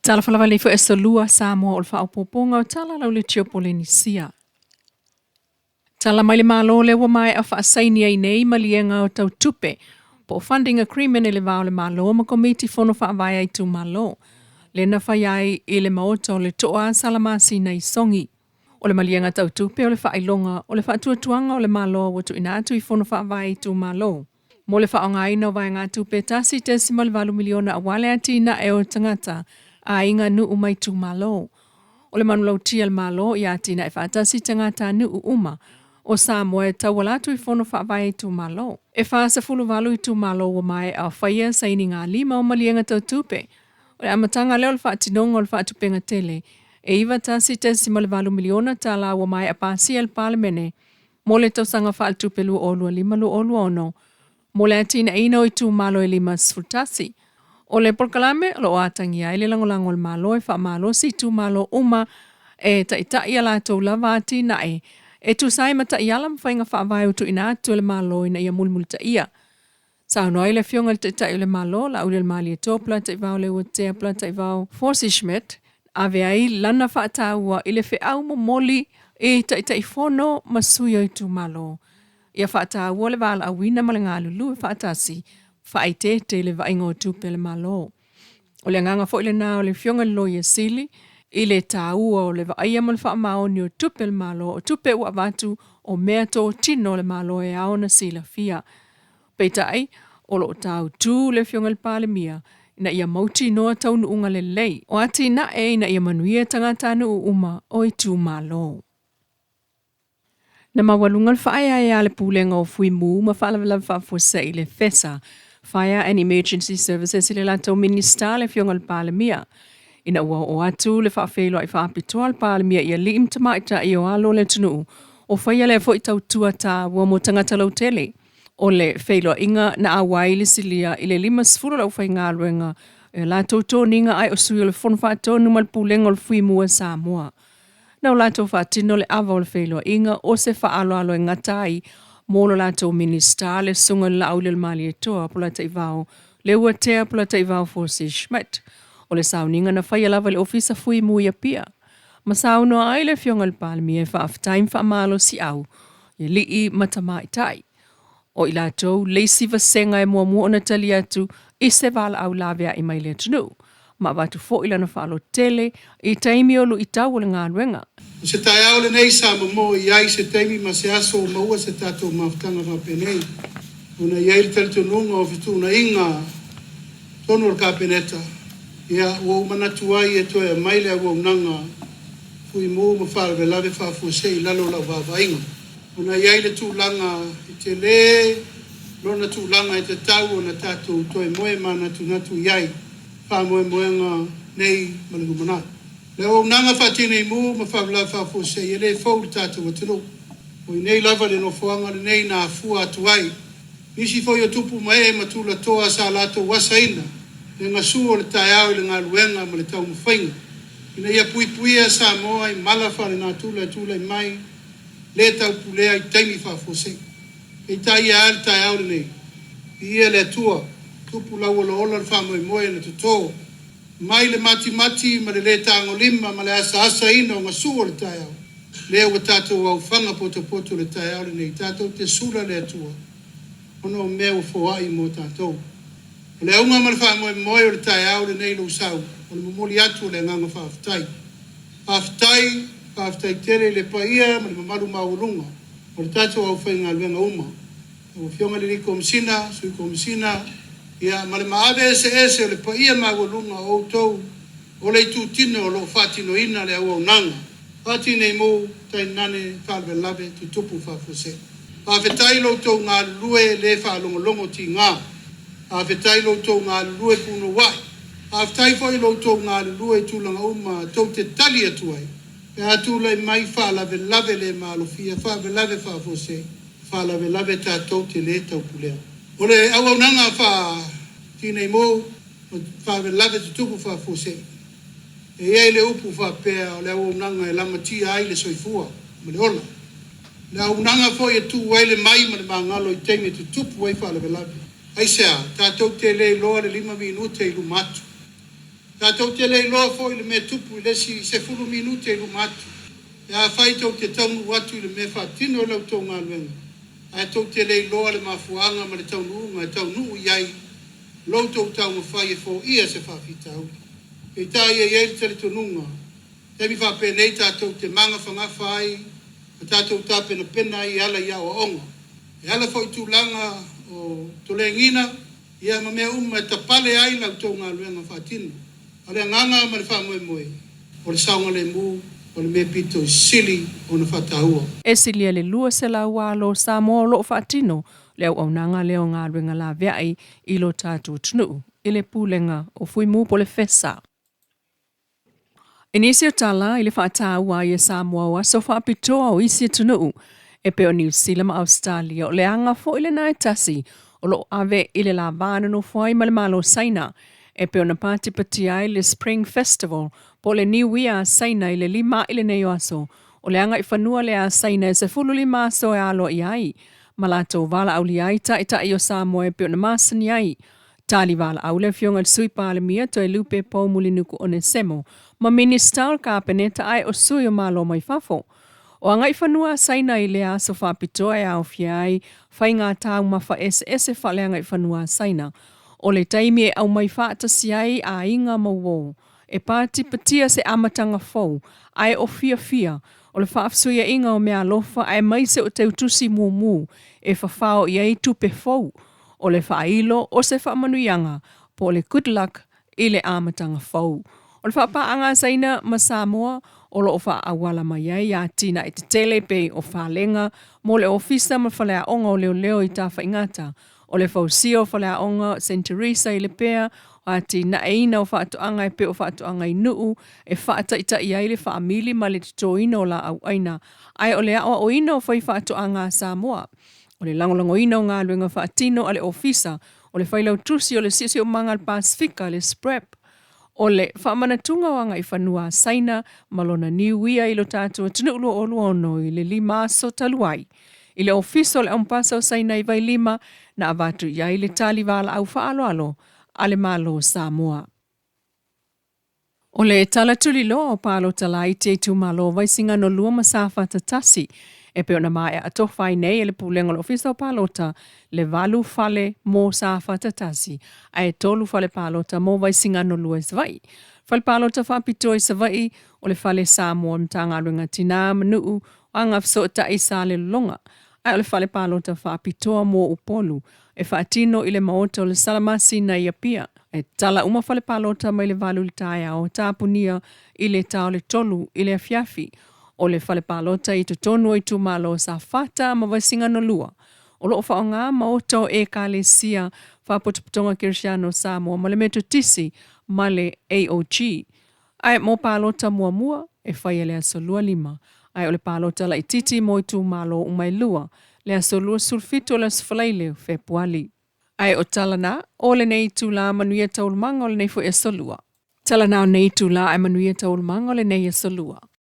Talofa lava lenei foi aso lua Samoa o le faaopoopoga o tala lau le Polenisia. Tala mai le Malo lea ua maea faasaini ai nei maliega o tau tupe po o funding agreement i le va o le Malo ma Komiti Fono Faavae a itumalo lea na fai ai i le Maota o le Toa Salamasina i Sogi. O le maliega tau tupe o le faailoga o le faatuatuaga o le Malo ua tuuina atu i Fono Faavae a itumalo mo le faaaogaina o vaegatupe $1.8 miliona aua le atinae o tagata, aiga, nuu ma itumalo. O le manulauti a le Malo ia atinae faatasi tagatanuu uma o Samoa e tauala atu i Fono Faavae a itumalo. E 48 itumalo ua maea faia sainigalima o maliega tau tupe. O le amataga lea o le faatinoga o le faatupega tele e $91.8 miliona tala ua maea pasia e le Palemene mo le tausaga faaletupe 2025/2026 mo le atinaeina o itumalo e 51. O le polokalame o lo o atagia ai le lagolago a le Malo e faamalosi itumalo uma e taitai a latou lava atinae e tusa ai ma taiala ma faiga faavae ua tuuina atu e le Malo ina ia mulimulitaia. Saunoa ai le Afioga i le Taitai o le Malo, Laaulialemalietoa Polataivao Leuatea Polataivao Fosi Schmidt, ave ai lana faataua i le feau momoli i Taitaifono ma sui o itumalo ia faataua le valaauina ma le galulue faatasi faaeteete i le vaaiga o tupe a le Malo. O le agaga foi lena o le Afioga i le Loia Sili i le taua o le vaaia ma le faamaoni o tupe a le Malo, o tupe ua avatu o mea totino o le Malo e ao ona silafia. Peitai, o lo o tautu le Afioga i le Palemia ina ia mautinoa taunuuga lelei o atinae ina ia manuia tagatanuu uma o itumalo. Na maualuga le faaeaea a le Pulega o Fui Mu ma Faalavelave Faafuasei le FESA, Fire and Emergency Services, i le latou Minisita le Afioga i le Palemia ina ua oo atu le faafeiloai faapitoa a le Palemia i alii ma tamaitai o alo o le atunuu o faia lea foi tautua taua mo tagata lautele. O le feiloaiga na auai le silia i le 50 o le aufaigaluega e latou toniga ai o sui o le Fono Faatonu ma le Pulega o le Fui Mu a Samoa. Na o latou faatino le ava o le feiloaiga o se faaaloalo e gata ai mo lo latou Minisita le Susuga i le Laaulialemalietoa Polataivao Leuatea Polataivao Fosi Schmidt. O le sauniga na faia lava i le Ofisa Fui Mu i Apia ma saunoa ai le Afioga i le Palemia e faafetai ma faamalosiau i alii ma tamaitai o i latou le isi vasega e muamua ona tali atu i se valaau laveai mai le atunuu ma avatu foi lana faalototele i taimi o luitau o le galuega. O se taeao lenei sa momoo i ai se taimi ma se aso ua maua se tatou mafutaga faapenei, ona e i ai le talitonuga o fetuunaiga tonu o le Kapeneta, ia, ua ou manatu ai e toe aumai le auaunaga Fui Mu ma Faalavelave Faafuasei i lalo o lau vaavaaiga, ona e i ai le tulaga e tele lona tulaga e tatau ona tatou toe moe manatunatu i ai faamoemoega nei ma le lumanai. Le auaunaga faatinei mu ma faalavelave faafuasei e le fou i le tatou atunuu. O i inei lava le nofoaga lenei na afua atu ai nisi foi o tupu ma ee ma tulatoa sa latou asaina le gasu o le taeao i le galuega ma le taumafaiga ina ia puipuia Samoa i mala faalenatura e tulai mai le taupulea i taimi faafuasei. Peitai e a le taeao lenei? Viia le Atua, tupu lauolaola le faamoemoe na totō mai le matimati ma le lē tagolima ma le asaasaina o gasu o le taeao, lea ua tatou aufaga potopoto i le taeao lenei, tatou te sula le Atua ona o mea ua foai mo tatou. O le auga ma le faamoemoe o le taeao lenei lou sau, o le momoli atu o le agaga faafetai. Faafetai, faafetai tele i le paia ma le mamalu maualuga o le tatou aufaigaluega uma, lau Afioga i le alii Komesina, Sui Komesina, ia, ma le maave eseese o le paia maualuga o outou o le itutino o lo o faatinoina le auaunaga faatineimu tainane faalavelave tutupu faafuasei. Faafetai lo outou galulue le faalogologo tiga. Faafetai lo outou galulue punouai. Faafetai foi lo outou galulue i tulaga uma tou te tali atu ai pe a tulai mai faalavelave le malofia, faalavelave faafuasei, faalavelave tatou te le taupulea. O le auaunaga faatineimu ma faalavelave tutupu faafuasei, e i ai le upu faapea o le auaunaga e lamatia ai le soifua ma le ola. O le auaunaga foi e tu ai le mai ma le magalo i taimi e tutupu ai faalavelave. Aisea? Tatou te le iloa le 5 minute i luma atu. Tatou te le iloa foi le mea tupu i le isi 10 minute i luma atu. Pe afai tou te taunuu atu i le mea faatino i la outou galuega, ae tou te le iloa le mafuaaga ma le taunuuga e taunuu i ai lo outou taumafai e foia se faafitauli. Peitai e i ai le talitonuga, taimi faapenei tatou te magafagafa ai ma tatou tapenapena ai e ala i aoaoga, e ala foi i tulaga o toleagiga ia ma mea uma e tapale ai la outou galuega faatino. A o le agaga ma le faamoemoe, o le saogalemu o le mea pito i sili ona faataua. E silia le 200 alo o Samoa o lo o faatino le auaunaga lea o galuega laveai i lo tatou atunuu i le Pulega o Fuimu po o le FESA. I nisi o tala i le faataua ai e Samoa o aso faapitoa o isi atunuu e pei o Niu Sila ma Ausetalia, o le aga foi lena e tasi o lo o ave i le la va nonofo ai ma le Malo o Saina e pei ona patipatia ai le Spring Festival po o le Niuia a Saina i le 5 i lenei o aso. O le agaifanua lea a Saina e 15 aso e aloaia ai ma latou valaaulia ai taitai o Samoa e pei ona masani ai. Tali valaau le Afioga i le Sui Palemia Toelupe Poumulinuku Onesemo ma Minisita o le Kapeneta ae o sui o Malo mai fafo. O agaifanua a Saina i lea aso faapitoa e aofia ai faiga taumafa eseese faaleagaifanua a Saina. O le taimi e aumai faatasi ai aiga ma uō e patipatia se amataga fou ae o fiafia o le faafesuiaiga o meaalofa aemaise o teutusi mumu e fafao i ai tupe fou o le faailo o se faamanuiaga po o le good luck i le amataga fou. O le faapaaga a Saina ma Samoa o lo o faaauala mai ai atinae tetele pei o falega mo le Ofisa ma Faleaoga o Leoleo i Tafaigata, o le fausia o faleaoga Saint Teresa i Lepea, o atinaeina o faatoaga e pei o faatoaga i Nuu e faataitai ai le faamili ma le totoina o laau aina, ae o le aoaoina o faifaatoaga a Samoa. O le lagolagoina o galuega faatino a le Ofisa o le Failautusi o le Siosiomaga a le Pasefika, le SPREP, o le faamanatuga o agaifanua a Saina ma lona Niuia i lo tatou atunuu 2026 i le 5 aso talu ai. I le Ofisa o le Aumupasa o Saina i Vailima na avatu i ai le tali valaau faaaloalo a le Malo o Samoa. O le tala tuliloa o palota laiti a itumalo o Vaisigano 2 ma Safata 1 e pei ona maea atofa ai nei e le Pulega o le Ofisa o Palota le 8 fale mo Safata 1 ae 3 fale palota mo Vaisigano 2 i Savaii. Fale palota faapitoa i Savaii o le Fale Samoa o le Matagaluega Tinā ma Nuu o Agafesootai i Salelologa ae o le fale palota faapitoa mo Upolu e faatino i le Maota o le Salamasina i Apia. E tala uma fale palota mai le 8 i le taeao tapunia i le ta o le 3 i le afiafi. O le fale palota i totonu o itumalo o Safata ma Vaisigano 2 o lo o faaaoga maota o Ekalesia Faapotopotoga Kerisiano o Samoa ma le Metotisi ma le AOG. Ae mo palota muamua, e faia le aso 25, ae o le palota laitiiti mo itumalo uma e lua, le aso 27 o le aso Faraile o Fepuali. Ae o tala na o lenei itula manuia taualumaga o lenei foi aso Lua. Tala na o nei itula ae manuia taualumaga o lenei aso Lua.